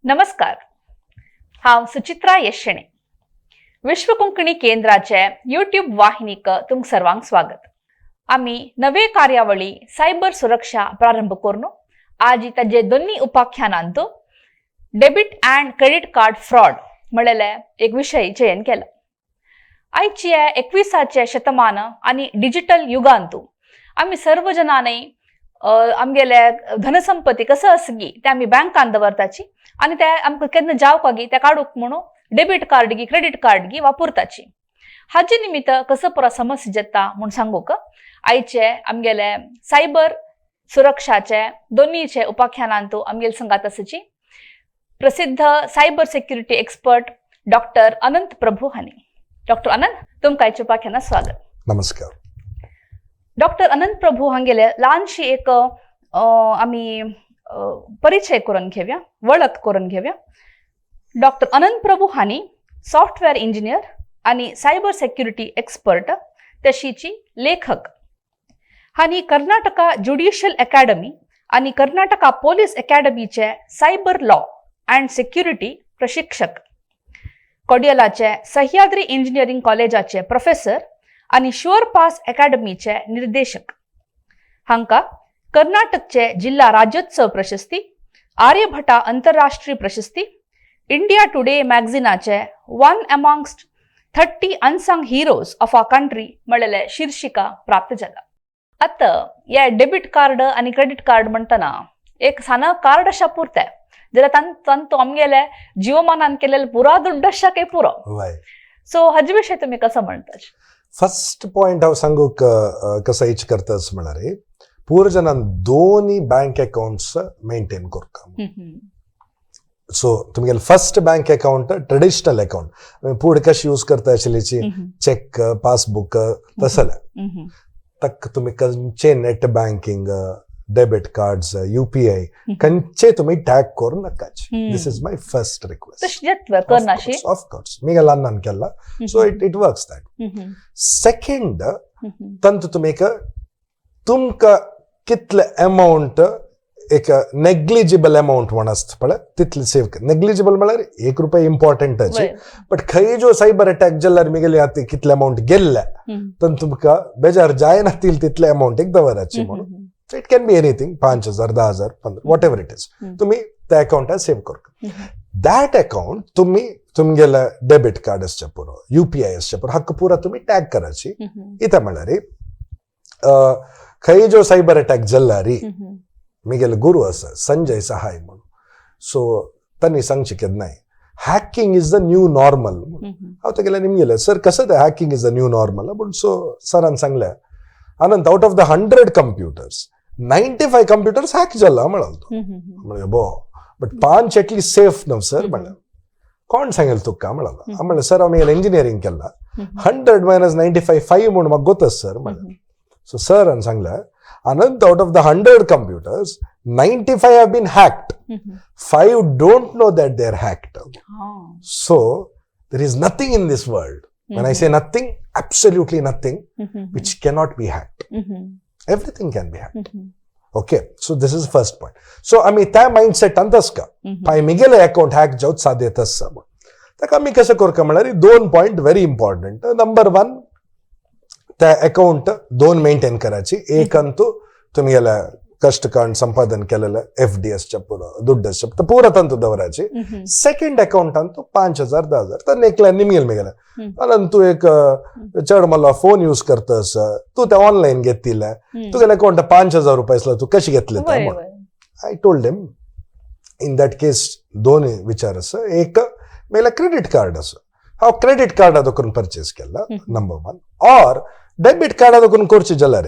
नमस्कार, हांव सुचित्रा येशणे. विश्व कोंकणी केंद्राचे यूट्यूब वाहिनीक तुमकां सर्वांक स्वागत. आमी नवे कार्यावळी सायबर सुरक्षा प्रारंभ करून आज ताजे दोन्ही उपाख्यानांत debit and credit card fraud म्हणलेले एक विशय चयन केला. आयचे 21आचे शतमान आनी डिजिटल युगांतू आमी सर्व जणांनी आमगेले धनसंपत्ती कसं आसगी ते आमी बँकान दवरताची आनी ते आमकां केन्ना जावपागी ते काडूंक म्हणून डेबीट कार्ड गी क्रेडीट कार्ड गी वापरताची. हाजे निमित्त कसं पुरा समस्या जाता म्हूण सांगूक आयचे आमगेले सायबर सुरक्षाचे दोन्हीचे उपाख्यानांतू आमगेले संगात आसाची प्रसिद्ध cyber security expert doctor Anant Prabhu हांणी. डॉक्टर अनंत, तुमकां आयच्या उपाख्यानात स्वागत. नमस्कार. डॉक्टर अनंत प्रभू हांगेले ल्हानशी एक आमी परिचय करून घेवया, वळख करून घेवया. डॉक्टर अनंत प्रभू हांणी सॉफ्टवेअर इंजिनियर आनी सायबर सेक्युरिटी एक्सपर्ट तशीची लेखक. हांणी कर्नाटका ज्युडिशियल अकॅडमी आनी कर्नाटका पोलीस अकॅडमीचे सायबर लॉ अँड सेक्युरिटी प्रशिक्षक, कोडियलाचे सह्याद्री इंजिनियरींग कॉलेजाचे प्रोफेसर आनी शुअर पास अकॅडमीचे निर्देशक. हांकां कर्नाटकचे जिल्हा राज्योत्सव प्रशस्ती, आर्यभटा आंतरराष्ट्रीय प्रशस्ती, इंडिया टुडे मॅगझिनाचे "One amongst 30 unsung heroes of our country" म्हणलेले शीर्षिका प्राप्त जाला. आतां हे डेबीट कार्ड आनी क्रेडीट कार्ड म्हणटना एक सान कार्ड अशा पुरतें जाल्यार तांतू आमगेले जिवमानान केलेले पुरा दुड्ड अशा काही पुरो. सो हाजे विशय तुमी कसं म्हणता? फर्स्ट पॉइंट हांव सांगूक कसं इच करतास म्हळ्यार, पूर जणान दोन्ही बँक अकाउंट्स मेंटेन करता. सो तुमगेले first bank account traditional account, पूड कशी यूज करता आशिल्लीची चेक, पासबुक तसले. तक तुम्ही खंयचे net banking, debit cards, UPI खंयचे तुम्ही टॅग करू नकाच. This is my first request. तशें येतवे करनाशी? ऑफकोर्स, मी लहान केला, so it works that. Second, तंतु तुमी एक तुमकां कितले अमाउंट, एक नेग्लिजिबल अमाउंट म्हण आसता पळय, तितले सेव कर. नेग्लिजिबल म्हळ्यार 1 रुपये इम्पॉर्टंट, बट खंय जो सायबर अटॅक जाल्यार मिगेले आतां कितले अमाउंट गेल्ले तर तुमकां बेजार जायना तितले अमाउंट एक दवराची म्हणून. It can be anything, 5,000, 10,000, 15, whatever it is. तुम्ही त्या अकाउंटात सेव्ह कर. That account तुम्ही तुमगेले डेबिट कार्ड आसचे पुरो, युपीआय आसचे पुरो, हक्क पुरा तुम्ही टॅग करायची. इथं म्हळ्यार खंय जो सायबर अटॅक जाल्यार, मिगेले गुरु आसा संजय सहाय म्हणून, सो तांणी सांगचे केन्नाय, "Hacking is the new normal." हांव तेगेले निमगेले, "सर, कसं ते hacking is the new normal?" पूण सो सरान सांगलें, "अनंत, out of the 100 computers, 95 computers hack जाला," म्हणाल तो. म्हणलें, "बो, बट पांच एटलीस्ट सेफ न्हू सर?" म्हणलें. "कोण सांगेल तुका?" म्हणालो. म्हणलें, "सर, हांव मिगेलें इंजिनियरींग केला, 100 minus 95 5 म्हणून म्हाका गोतस सर," म्हणलें. सो सरान सांगलें, "अनंत, out of the 100 computers, 95 have been hacked. 5 don't know that they are hacked. So there is nothing in this world, when I say nothing, absolutely nothing, which cannot be hacked. Everything can be hacked." Okay, so this is first point. So आमी त्या मायंडसेटान तस का पाय मिगेले account hack जावत साध्यत आसा म्हूण. ताका आमी कशें करता म्हळ्यार, दोन point very important. Number one, त्या अकाउंट दोन मेंटेन करायची. एक अंतू तुमगेले कष्ट काण संपादन केलेलं एफडी आसच्या पुरो, दुड्ड आसच्या तो पुरा तंतू दवराची. सेकंड अकाउंट अंतू 5,000, 10,000 तर एकल्या निमगेल मिगेले, आनी तूं एक चड मला फोन यूज करतस, तूं ते ऑनलायन घेतिल्ले, तुगेले अकाउंट 5,000 रुपये आसलो, तूं कशें घेतले ते म्हणून. I told him, in that case दोन विचार आसा. एक, मेला क्रेडिट कार्ड आसा, हांव क्रेडिट कार्डा करून परचेस केला, नंबर वन. ऑर डेबिट कार्डा करून करचे जाल्यार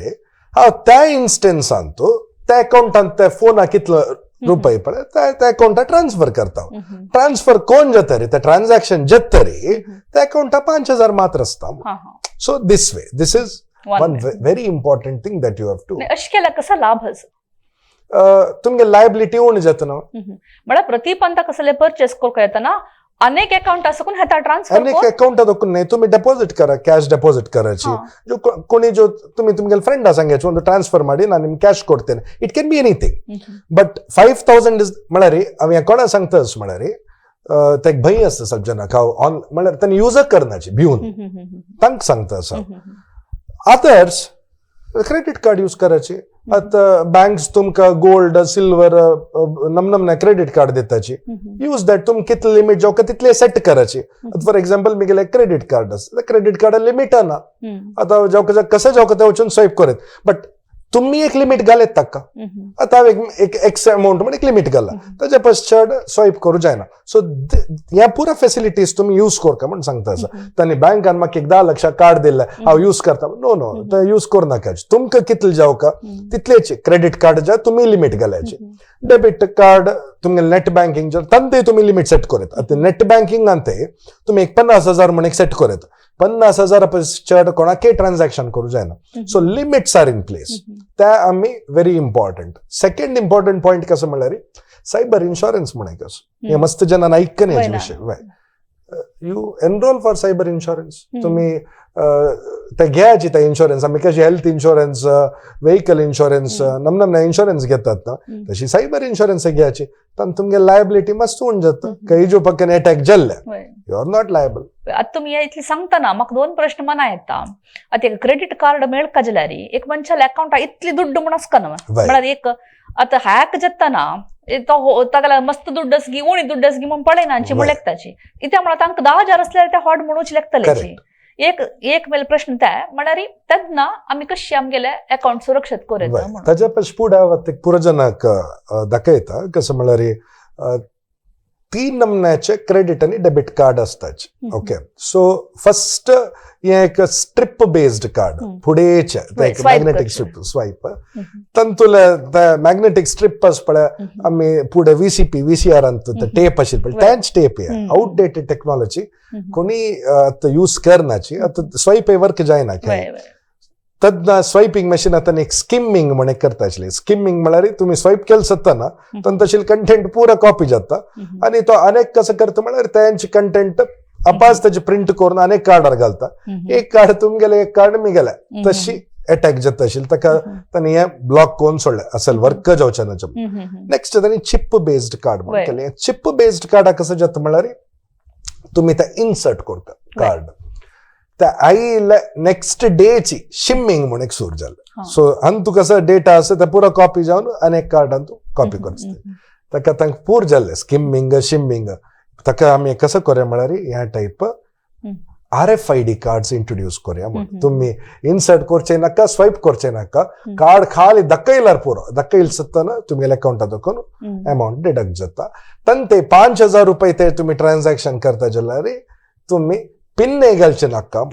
हांव त्या इन्स्टन्सान तूं त्या अकाउंटान त्या फोना कितलो रुपये पळय त्या त्या अकाउंटात ट्रान्सफर करता. ट्रान्सफर कोण जाता रे, ते ट्रान्झॅक्शन जातरी त्या अकाउंटा 5,000 मात्र आसता. So this way, this is one very important thing that you have to अशें केल्यार कसो लाभ आसा? तुमगे लायबिलिटी उणी जाता न्हू. म्हळ्यार प्रतिपंता कसले परचेस करूंक येतना अनेक अकाउंट आसकून हाता ट्रान्सफर अनेक अकाउंट दोकून नाही, तुम्ही ಡೆಪಾಸಿಟ್ ಕರ, ಕ್ಯಾಶ್ ಡೆಪಾಸಿಟ್ करायची. जो कोणी जो तुम्ही तुमगे ಫ್ರೆಂಡ್ सांगायचे ಒಂದು ಟ್ರಾನ್ಸ್ಫರ್ ಮಾಡಿ, ನಾನು ನಿಮ್ಗೆ ಕ್ಯಾಶ್ ಕೊಡ್ತೇನೆ. It can be anything, but 5,000 is म्हळ्यार हांव हें कोणा सांगता म्हळ्यार तेक भंय आसता सब जणांक, हांव ऑन म्हळ्यार तांणी यूजच करनाची भिवन, तांकां सांगता आसा. अदर्स क्रेडिट कार्ड यूज करायची. आता बँक्स तुमकां गोल्ड, सिल्वर, नम क्रेडिट कार्ड दिताची. Use that. तुम कितले लिमिट जावका तितले सेट करायची. फॉर एक्झाम्पल, मिगेले क्रेडिट कार्ड आसा, क्रेडिट कार्ड लिमिट ना. आता जावका कसं जावका ते वचून स्वाईप करत, बट तुम्ही एक लिमिट घालेत ताका. आता हांव एक एक एक्स अमाउंट म्हण एक लिमिट घाला, ताच्या पश्चात चड स्वाईप करूं जायना. सो ह्या पुरा फेसिलिटीज तुमी यूज करका म्हण सांगता आसा. तांणी बँकान म्हाका एक 10 लक्षां कार्ड दिलें, हांव यूज करता. नो नो, ते यूज करूं नाका. तुमकां कितले जावका तितलेच क्रेडिट कार्ड जा तुमी लिमिट घालायची. डेबिट कार्ड तुमगे नेट बँकिंग जर तांते तुम्ही लिमिट सेट करत. आता नेट बँकिंग ते तुम्ही एक 50,000 म्हण एक सेट करत, 50,000 चड कोणाकय ट्रान्झॅक्शन करूं जायना. So limits are in place. त्या आमी very important. Second important point कसं म्हणल्यार सायबर इन्शुरन्स म्हण एक आसा. हे मस्त जणांना ऐकन हेजे विशय. You enroll for cyber insurance. तुम्ही ते घ्यायची त्या इन्शुरन्स. आमी कशी हेल्थ इन्शुरन्स, व्हेकल इन्शुरन्स, नम नम इन्शुरन्स घेतात ना, तशी सायबर इन्शुरन्स घ्यायची. तर तुमगे लायबिलिटी मस्त होऊन जाता. काही जो पक्कन अटॅक जाल्ले, you are not liable. आता तुम्ही इतली सांगताना म्हाका दोन प्रश्न मना येता. आता एक क्रेडिट कार्ड मेळका जाल्यार एक मनशाल्या अकाउंटा इतली दुड्ड म्हूण आसकना. म्हळ्यार एक आता हॅक जाताना तो तागेल्या मस्त दुड्ड असगी, उणी दुड्ड असगी म्हूण पळयना म्हूण लेखताची. इत्या म्हळ्यार तांकां 10,000 असल्यार ते हॉट म्हणूच लेखतले. एक एक मेल प्रश्न ते म्हळ्यार तेन्ना आमी कशी आमगेले अकाउंट सुरक्षित करूं येता म्हणून. ताच्या पश फुडें हांव आतां पुरो जणांक दाखयता. कसं म्हणल्यार तीन नमन्याचे क्रेडिट आनी डेबिट कार्ड असताच. ओके, सो फर्स्ट हे एक स्ट्रिप बेस्ड कार्ड, फुडेचे मॅग्नेटिक स्ट्रिप स्वाईप. तंतुले मॅग्नेटिक स्ट्रिप आस पळय, आमी फुडें व्हीसीपी व्हीसीआर अंत टेप आशिल्ले पळय, तेंच टेप. हे आउटडेटेड टेक्नॉलॉजी, कोणी आतां यूज करनाची. आतां स्वाईप वर्क जायना. तद्ना स्वायपिंग मशीन आतां एक स्किम्मिंग म्हण एक करता आशिल्ले. स्किम्मिंग म्हळ्यार तुम्ही स्वाईप केलं सत्ताना तन तशी कंटेंट पुरा कॉपी जाता आणि तो अनेक कसं करता म्हळ्यार त्यांची कंटेंट अपास त्याचे प्रिंट करून अनेक कार्डार घालता. एक कार्ड तुमगेले, एक कार्ड मी गेले, तशी अटॅक जाता आशिल्ले. ताका तांणी हे ब्लॉक करून सोडले, असल वर्क जावचे ना. नेक्स्ट तांणी चिप बेस्ड कार्ड म्हणून केले. चिप बेस्ड कार्डा कसं जाता म्हळ्यार तुम्ही ते इन्सर्ट करता कार्ड, त्या आयले नेक्स्ट डेची शिम्मिंग म्हणून एक सुरू जालें. सो अंतू कसं डेटा आसा ते पुरो कॉपी जावन अनेक कार्डान तूं कॉपी करता. ताका तांकां पूर जाल्लें स्किम्मिंग, शिम्मिंग. ताका आमी कसं करूया म्हळ्यार ह्या type RFID cards introduce करूया म्हणून. तुम्ही इन्सर्ट करचे नाका, स्वाईप करचे नाका, कार्ड खाली दाखयल्यार पुरो. दाखयल सत्ताना तुमगेल्या अकाउंटात दाखोवन अमाउंट डिडक्ट जाता. तन ते 5,000 रुपये ते तुम्ही ट्रान्झॅक्शन करता जाल्यार तुम्ही पिन घालचे नाका.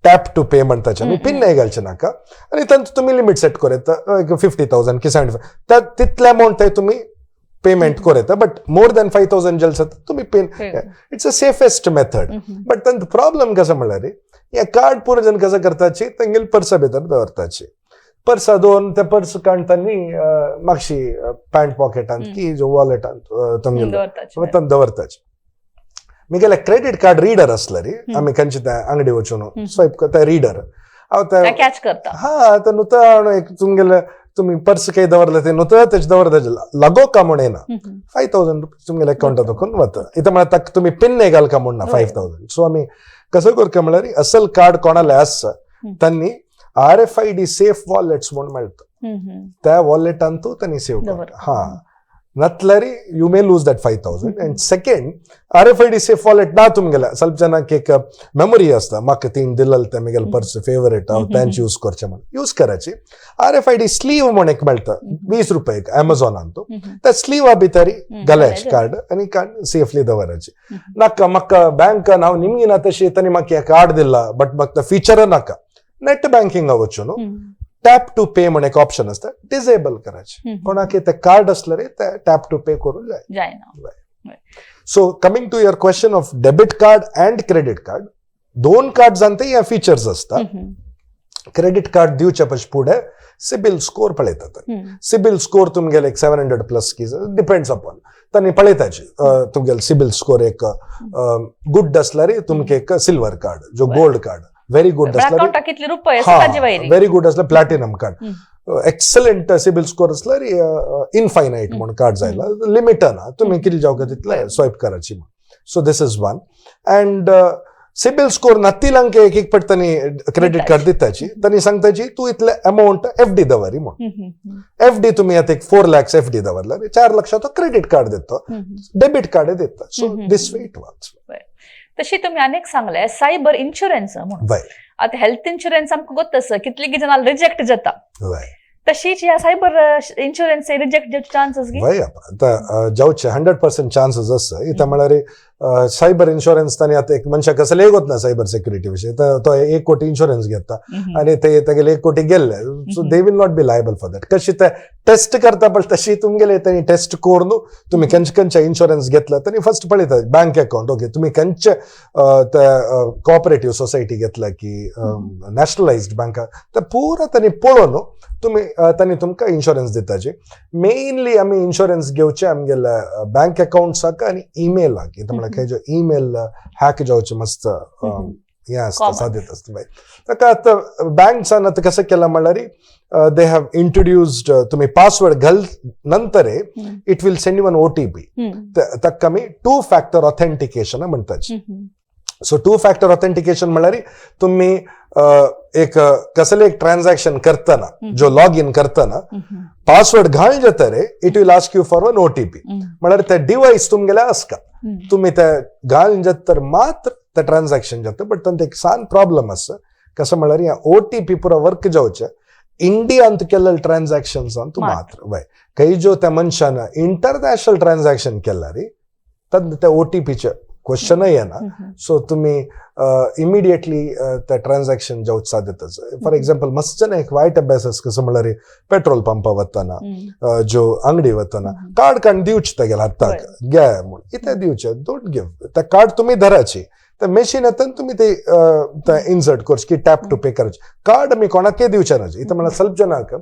टॅप टू पे म्हणताचे आमी, पिन घालचे नाका आनी तांतूत तुमी लिमिट सेट करूं येता, 50,000 की 75, तितले अमाउंट ते तुम्ही पेमेंट करूं येता. बट मोर दॅन 5,000 जाल्यार जाता तुम्ही pin. It's a safest method. But तांचो प्रॉब्लम कसं म्हणल्यार हे कार्ड पुरो जण कसं करताची, तेंगेले पर्सा भितर दवरताची. पर्सा दवरून ते पर्स काडटानी मागशी पॅन्ट पॉकेटांत की जो वॉलेटांत तुमगेलो तांत दवरताची. मिगेले क्रेडिट कार्ड रीडर असले रे, आमी खंयचे त्या अंगडी वचून स्वाईप करता, रीडर हांव ते कॅच करता. हा, ते नुतो एक तुमगेले तुम्ही पर्स काही दवरले ते नुतो तेच दवरता, लागो का म्हण येना. 5,000 रुपीज तुमगेले अकाउंटात दाखोवन वता. इथं म्हळ्यार ताका तुमी पिन घालका म्हण ना 5,000. सो आमी कसं करता म्हळ्यार असल कार्ड कोणाले आसा तांणी RFID safe wallets म्हूण मेळटा, त्या वॉलेटांतू तांणी सेव करता. हा, नतल्यार you may lose that 5,000. And second, RFID safe wallet ना तुमगेले ಸ್ವಲ್ಪ जणांक एक मेमोरी आसता, म्हाका तीन दिलेल ते म्हगेले पर्स फेवरेट, हांव तेंच यूज करचें म्हण यूज करायची. RFID sleeve म्हण एक मेळटा, 20 रुपये अमेझॉनान. त्या स्लीवा भितर घालायचे कार्ड आनी कार्ड सेफली दवरायचे. नाका म्हाका बँकान हांव निमगिना तशी तांणी म्हाका कार्ड दिला, बट म्हाका फिचर नाका, नेट बँकिंगा वचून टॅप टू पे म्हण एक ऑप्शन आसता, डिसेबल करायचे. कोणाक ते कार्ड असले रे ते टॅप टू पे करूं जाय. जायना. So coming to your question of debit card and credit card, दोन कार्ड्सांत हे फीचर्स असता. क्रेडिट कार्ड दिवच्या पश फुडें सिबिल स्कोर पळयतात. सिबिल स्कोर तुमगेले एक 700 प्लस की डिपेंड्स अपॉन तांणी पळयताची तुमगेले सिबील स्कोर एक गुड आसल्यार तुमकां एक सिल्वर कार्ड, जो गोल्ड कार्ड व्हेरी गुड आसल्यार, अकाउंटाक कितले रुपये आसा ताजे वयर. व्हेरी गुड आसल्यार platinum card, excellent CIBIL score आसल्यार इनफायनायट म्हूण कार्ड जायला, लिमिट ना, तुमी कितें जावका तितले स्वायप करायची. So this is one. And CIBIL score नातिलांक एक एक पट तांणी क्रेडिट कार्ड दिताची. तांणी सांगताची तूं इतले अमाउंट एफडी दवरी म्हूण. एफडी तुमी आतां एक 4 लॅक्स एफडी दवरला, 4 लक्षाचो क्रेडिट कार्ड दिता, डेबिट कार्ड दिता. So this way it works. तशी तुम्ही अनेक सांगले सायबर इन्शुरन्स म्हणून. आता हेल्थ इन्शुरन्स आमकां गोत आसा, कितली जाणां रिजेक्ट जाता. तशीच ह्या सायबर इन्शुरन्स रिजेक्ट जावचे चान्सेस गी? वय, आतां जावचे 100% चान्सेस आसा. इथं म्हळ्यार सायबर इन्शुरन्स तांणी आतां एक मनशाक कसलेय गोत ना सायबर सेक्युरिटी विशयी, तो 1 कोटी इन्शुरन्स घेता आनी ते तागेले 1 कोटी गेल्ले, so they will not be liable for that. कशी ते टेस्ट करता पळय, तशी तुमगेले तांणी टेस्ट करून तुमी खंयचे खंयचे इन्शुरन्स घेतला तांणी फर्स्ट पळयता. बँक अकाउंट ओके, तुमी खंयचे ते कॉपरेटिव्ह सोसायटी घेतला की नॅशनलायज्ड बँका, ते पुरा तांणी पळोवन तुमी तांणी तुमकां इन्शुरन्स दिताची. मेनली आमी इन्शुरन्स घेवचे आमगेले बँक अकाउंट्साक आनी ईमेलाक. कितें म्हळ्यार खंय ईमेल हॅक जावचे मस्त हें आसता. Common. साध्यता आसता बाय. ताका आतां बँक्सान आतां कसं केलां म्हणल्यार they have introduced, तुमी पासवर्ड घाल नंतर it will send you one OTP. ताका आमी टू फॅक्टर ऑथेंटिकेशन म्हणटात. सो टू फॅक्टर ऑथेंटिकेशन म्हणल्यार तुम्ही एक कसले एक ट्रान्झॅक्शन करताना, जो लॉग इन करताना पासवर्ड घाल जाता रे, it will ask you for one OTP. म्हळ्यार ते डिवायस तुमगेले आसका, तुम्ही ते घाल जाता तर मात्र ते ट्रान्झॅक्शन जाता. बट तांचे एक सान प्रॉब्लम आसा. कसं म्हळ्यार ह्या ओटीपी पुरा वर्क जावचे इंडियांत केल्ले ट्रान्झॅक्शन तूं मात्र वय. खंय जो त्या मनशान इंटरनॅशनल ट्रान्झॅक्शन केला रे, तेन्ना त्या ओटीपीचे क्वेश्चनय येना. सो तुम्ही इमिडिएटली त्या ट्रान्झॅक्शन जावचे साध्यता. फॉर एक्झाम्पल, मस्त जण एक वायट अभ्यास आसा. कसं म्हणल्यार पेट्रोल पंपा वतना, जो अंगडी वतना कार्ड काडून दिवचे तेगेल्या हाताक, घे म्हूण. कितें दिवचे? Don't give. त्या कार्ड तुमी धराची, त्या मेशीन येता, तुमी ते इन्सर्ट करचे की टॅप टू पे करचे. कार्ड आमी कोणाकय दिवचे ना. इथं म्हणल्यार ಸ್ವಲ್ಪ जणांक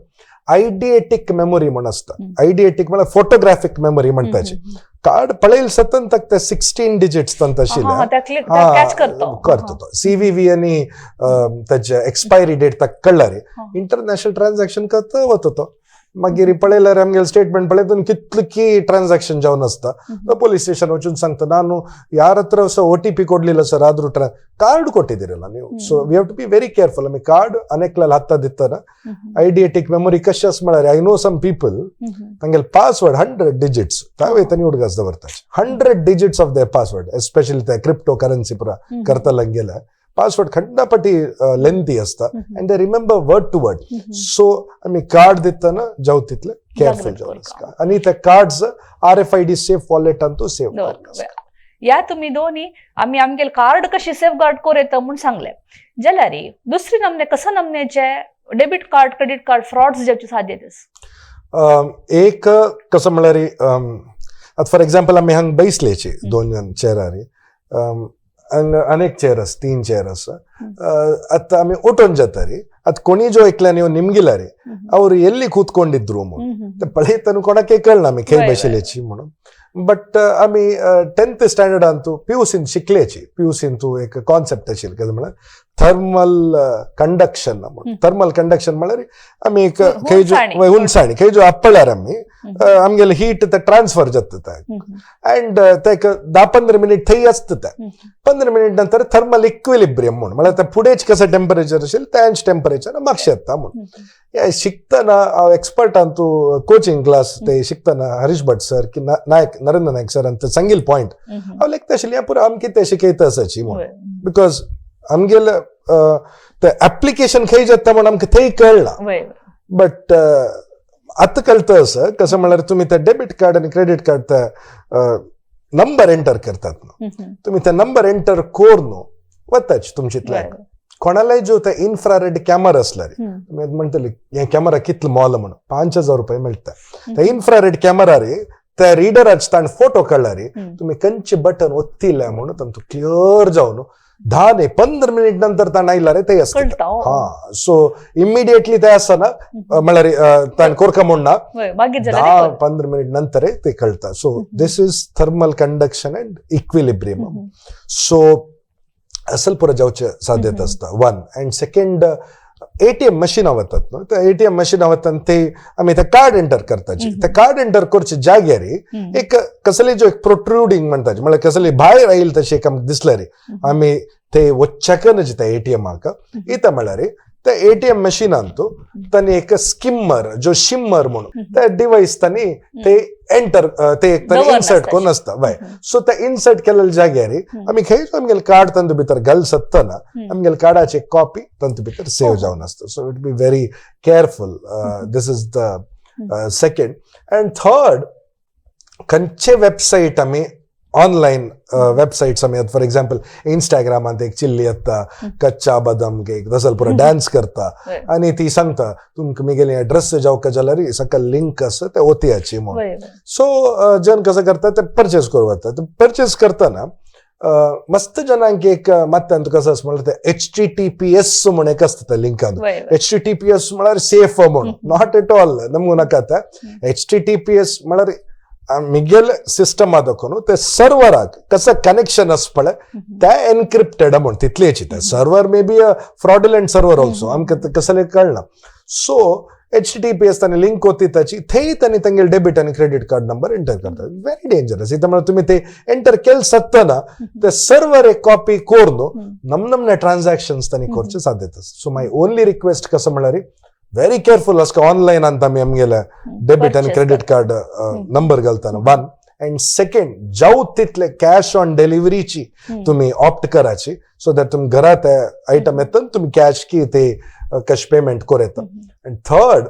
आयडिएटीक मेमोरी म्हण आसता. आयडिएटीक म्हळ्यार फोटोग्राफीक मेमोरी म्हणटाची. कार्ड पळयल सतन तक ते 16 डिजिट्स तंत आशिल्ले कॅच करतो. करतो तो. सीव्हीव्ही आणि ताचे एक्सपायरी डेट ताका कळ्ळा रे, इंटरनॅशनल ट्रान्झॅक्शन करता वता तो. मागीर पळयल्यार आमगेले स्टेटमेंट पळयता, कितले की ट्रान्झॅक्शन जावन आसता. तो ಪೊಲೀಸ್ ಸ್ಟೇಷನ್ ವಚೂನ್ सांगता, ನಾನು ಯಾರ ಹತ್ರ ಸಹ ಒಟಿಪಿ ಕೊಡ್ಲಿಲ್ಲ ಸರ್, ಆದ್ರೂ ಕಾರ್ಡ್ ಕೊಟ್ಟಿದ್ದೀರಲ್ಲ ನೀವು. So we have to be very careful. ಆಮೇಲೆ ಕಾರ್ಡ್ ಅನೇಕ್ಲಲ್ಲಿ ಹತ್ತದಿತ್ತಾರ ಐಡಿಯೇಟಿಕ್ ಮೆಮೊರಿ ಕಶಸ್ म्हळ्यार I know some people, ತಾಂಗೆಲ್ password 100 digits ತಾವೇ ತನಿ ಹುಡುಗಸ್ದ ಬರ್ತಾರೆ. 100 digits of the password, especially the crypto currency ಪುರ करतलंक पासवर्ड खंडापटी लेंथी असता and they remember word to word. So आमी card दितना जाव तितले केअरफुल जागृत जाव आणि त्या cards RFID safe wallet Antu save. या तुम्ही दोन्ही आम्ही आमगेले कार्ड कशी सेफ गार्ड करूं येता म्हूण सांगले. जाल्यार दुसरी नमने कसं नमनेचे debit card, credit card frauds जावचे साध्यता आसा? एक कसं म्हळ्यार आतां फॉर एक्झाम्पल आमी हांगा बैसलेची दोन जाण चेरार, हांगा अनेक चेर आसा, तीन चेर आसा. आतां आमी उठून जाता रे, आतां कोणी जो एकल्यान येवन निमगिला रे ಅವ್ರು ಎಲ್ಲಿ ಕೂತ್ಕೊಂಡಿದ್ರು म्हणून, ते पळयतना कोणाकय कळना आमी खंय बशिल्ल्याची म्हणून. बट आमी टेन्थ स्टँडर्डान पीयूसीन शिकल्याची, पीयूसीन तूं एक कॉन्सेप्ट आशिल्ली, कशें म्हळ्यार थर्मल कंडक्शन म्हणून. थर्मल कंडक्शन म्हळ्यार आमी एक खंय जो हुनसाणी. हुनसाणी खंय जो आपल्यार आमी आमगेले हीट ते ट्रान्सफर जाता ते अँड ते एक 10-15 मिनिट थंय आसता ते. 15 मिनिट नंतर थर्मल इक्विलिब्रियम म्हणून, म्हळ्यार ते फुडेच कसं टेम्परेचर असेल तेंच टेम्परेचर मातशें येता म्हणून. हे शिकतना हांव एक्सपर्टान तूं कोचिंग क्लास ते शिकतना हरीश भट सर की नायक नरेंद्र नायक सर ते सांगील पॉयंट हांव लेखता आशिल्लें, हें पुरो आमकां कितें शिकयता आसाची म्हणून. Because आमगेले ते एप्लिकेशन खंय जाता म्हण आमकां थंय कळना. बट आतां कळटा असं कसं म्हळ्यार तुमी ते डेबिट कार्ड आनी क्रेडिट कार्ड ते नंबर एंटर करतात न्हू, तुमी ते नंबर एंटर करून वताच तुमचे. कोणालाय जो ते इन्फ्रारेड कॅमेरा आसल्यार तुमी आतां म्हणटले हे कॅमेरा कितलो मोल म्हणून, 5000 रुपये मेळटा. ते इन्फ्रारेड कॅमेरा रे, त्या रिडराचे ताणें फोटो काडला रे, तुमी खंयचे बटन ओत्तिले म्हणून तांतू क्लियर जावन 10 न्ही 15 मिनिट नंतर ताण आयला रे ते आसता. कळटा. हा, सो इमिडिएटली ते आसतना म्हळ्यार ताण कोरका म्हणना, 10-15 मिनिट नंतर ते कळटा. So this is thermal conduction and equilibrium. So असल पुरो जावचे साध्यता आसता one. And second, ATM मशीना वतात न्हू, त्या एटीएम मशीना वतात ते आमी ते कार्ड एंटर करताची, ते कार्ड एंटर करचे जाग्यार एक कसली जो एक प्रोट्रुडिंग म्हणटाची, म्हळ्यार कसली भायर आयल तशें एक आमकां दिसलें रे, आमी ते वच्चाकनच त्या एटीएमाक इता म्हळ्यार त्या एटीएम मशीनांतू तांणी एक स्किम्मर जो शिम्मर म्हणून त्या डिवायस तांणी ते एंटर ते एक तांणी इन्सर्ट करून आसता. वय, सो ते इन्सर्ट केलेल्या जाग्यार आमी खंयच आमगेले कार्ड तांतू भितर घाल सत्तना आमगेले कार्डाची कॉपी तांतू भितर सेव जावन आसता. So it be very careful. This is the second. And third, खंयचे वेबसायट आमी ऑनलायन वेबसायट्स आमी, फॉर एक्झाम्पल इंस्टाग्रामांत एक चिल्ली येता, कच्चा बदाम केक तसल पुरो डान्स करता आनी ती सांगता तुमकां मिगेले एड्रेस जावका जाल्यार सकयल लिंक आसा ते ओतयाची म्हणून. सो जन कसं करता ते परचेस करूं वता. ते परचेस करतना मस्त जनांक एक मात्यांत कसं आसा म्हणल्यार ते HTTPS म्हूण एक आसता त्या लिंकान. HTTPS म्हळ्यार सेफ म्हणून, not at all. नमू नाका. HTTPS म्हळ्यार मिगेल सिस्टमा दाखोवन ते सर्वराक कसं कनेक्शन आसा पळय ते एनक्रिप्टेड म्हूण तितलेच. ते server may be a fraudulent server also, आमकां कसलें कळना. सो HTTPS तांणी लिंक ओतिताची थंय तांणी तांगेले डेबिट आनी क्रेडिट कार्ड नंबर एंटर करतात. Very dangerous. इथं म्हळ्यार तुमी ते एंटर केले सत्तना ते सर्वर एक कॉपी करून नम नमने ट्रान्झॅक्शन्स तांणी करचे साध्यता. सो my only request कसं म्हळ्यार व्हेरी केअरफुल आसका ऑनलायन आनी आमी आमगेले डेबिट आनी क्रेडिट कार्ड नंबर घालतना वन. अँड सेकंड, जाऊ तितले कॅश ऑन डिलिव्हरीची तुम्ही ऑप्ट कराची, सो that तुमी घरात आयटम येता तुमी कॅश की ते कॅश पेमेंट करूं येता. अँड थर्ड,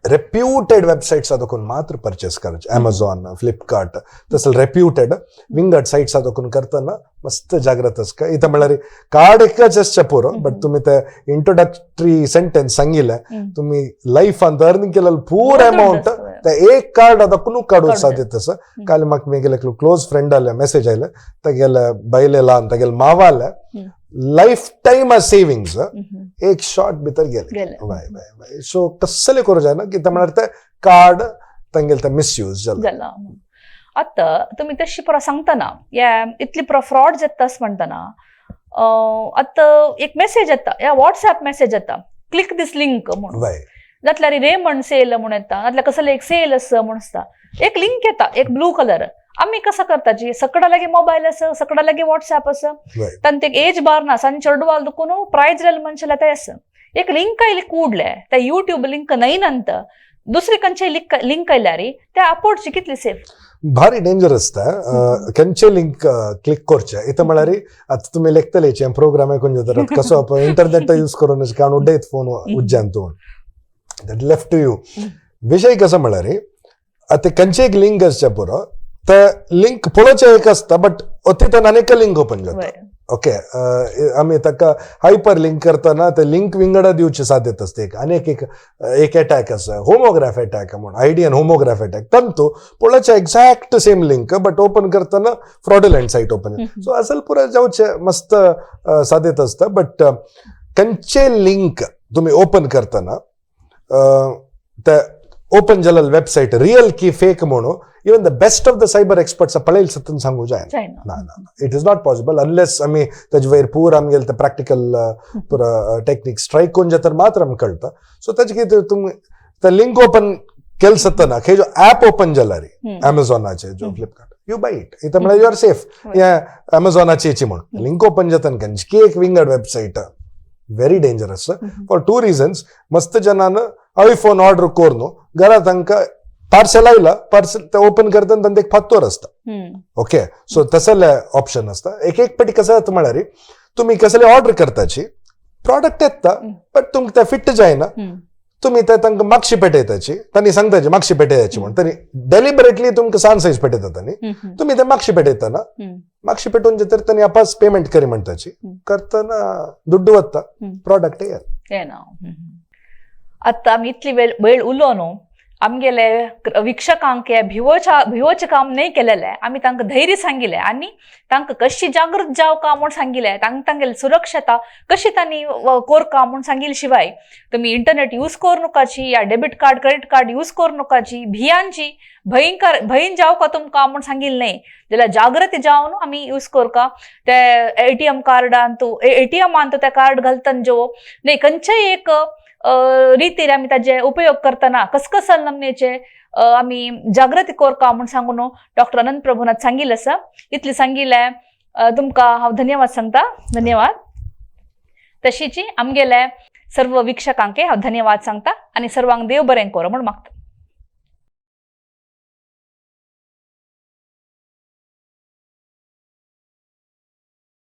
रेप्युटेड वेबसायट्स दाखोवन मात्र परचेस करायचे. अमेझॉन, फ्लिपकार्ट तसं रेप्युटेड विंगड सायट्स दाखोवन करतना मस्त जाग्रत आसका. इथं म्हळ्यार कार्ड एकच आसचे पुरो, बट तुम्ही ते इंट्रोडक्टरी सेंटेन्स सांगितलं, तुम्ही लायफान अर्निंग केलेलं पूर अमाऊंट ते एक कार्ड दाखोवन काडूं साध्यता आसा. काल म्हाका मेगेले क्लोज फ्रेंड आले मेसेज आयले, तागेले बायले ल्हान तागेले मावाले लायफ टायम सेविंग्स एक शॉट भितर गेले. वय वय वय. सो कसले करूं जायना की म्हळ्यार ते कार्ड तांगेले ते मिसयूज जाला. जाला. आतां तुमी तशी पुरो सांगतना या इतली पुरो फ्रॉड जाता अशें म्हणटना, आतां एक मेसेज येता या वॉट्सएप मेसेज येता, क्लिक दीस लिंक म्हणून, जातल्यार रेमंड सेल म्हूण येता, नाजाल्यार कसले एक सेल आसा म्हूण आसता, एक लिंक येता एक ब्लू कलर. आमी कसं करताची, सकडा लागीं मोबायल आसा, सकडा लागीं वॉट्सएप आसा, तांचे एक एज बार ना, सांज चेडवाल दुखून प्रायज मनशाला ते आसा, एक लिंक आयली कूडले त्या युट्यूब लिंक न्हय नंतर दुसरी खंयचे लिंक आयल्यार त्या आपोडची कितली सेफ? भारी डेंजर आसता खंयचे लिंक क्लिक करचे. इथं म्हळ्यार आतां तुमी लेखतले प्रोग्राम आयकून जाता कसो इंटरनेट यूज करून कारण उड्डयत फोन उज्जान तूं, that left to you. विशय कसो म्हळ्यार आतां खंयचे एक लिंक आसचे पुरो, ते लिंक पळोवचें एक आसता, बट तितून आनी लिंक ओपन जाता. ओके, आमी ताका हायपर लिंक करतना ते लिंक विंगडा दिवची साध्यता आसता. एक आनी एक एक अटॅक आसा, होमोग्राफ अटॅक म्हणून, आयडियन होमोग्राफ अटॅक. तंतू पळोवचें exact same link, but open करतना फ्रॉड्युलंट सायट ओपन. सो असल पुरो जावचे मस्त साध्यता आसता. बट खंयचे लिंक तुमी ओपन करतना ते ओपन जालेले वेबसायट रियल की फेक म्हणून even the best of the cyber experts पळयल सत्तन सांगू जायना. ना ना, it is not possible unless आमी ताजे वयर पूर आमगेले ते प्रॅक्टिकल पुरा टेक्निक्स ट्राय करून जाता मात्र आमकां कळटा. सो ताजे कितें तुमी ते लिंक ओपन केले सत्तना खंय जो ऍप ओपन जाला रे अमेझॉनाचे जो फ्लिपकार्ट, you bye it. इथं म्हळ्यार you are safe ह्या अमेझॉनाची म्हणून लिंक ओपन जाता खंयची एक विंगड website, very dangerous for two reasons. मस्त जनान आयफोन ऑर्डर करून घरा तांकां पार्सल आयला, पार्सल ते ओपन करतना तांकां एक फात्तोर आसता. ओके, सो तसले ऑप्शन आसता. एक एक पाटी कसं जाता म्हळ्यार तुमी कसले ऑर्डर करताची, प्रॉडक्ट येता, बट तुमकां ते फिट जायना, तुमी ते तांकां मागशी पेटयताची, तांणी सांगताची मागशी पेटयाची म्हणून, तांणी डेलिबरेटली तुमकां सान सायज पेटयता. तांणी तुमी ते मागशी पेटयतना, मागशी पेटोवन तर तांणी आपास पेमेंट करी म्हणटाची, करतना दुड्डू वता, प्रॉडक्ट येना. येना. आतां आमी इतली वेळ वेळ उलो न्हू. आमगेले वीक्षकांक हे भिवोचें काम न्हय केलेलें. आमी तांकां धैर्य सांगिलें आनी तांकां कशी जागृत जावका म्हूण सांगिलें, तांकां तांगेली सुरक्षता कशी तांणी कोरका म्हूण सांगिल्ले. शिवाय तुमी इंटरनेट यूज करू नकाची या debit card, credit card use करू नकाची, भियांची भयंकर भयन जावका तुमकां म्हूण सांगिल्लें न्हय, जाल्यार जागृती जावन आमी यूज करका. ते एटीएम कार्डान तूं एटीएमान तूं तें कार्ड घालतना जो न्हय, खंयचेय एक रितीर आमी ताजे उपयोग करतना कसकसल नमनेचे आमी जागृती करका म्हूण सांगून डॉक्टर अनंत प्रभुनाथ सांगिल्लें आसा. इतलें सांगिल्लें, तुमकां हांव धन्यवाद सांगता. धन्यवाद. तशीच आमगेले सर्व वीक्षकांक हांव धन्यवाद सांगता आनी सर्वांक देव बरें करो म्हूण मागता.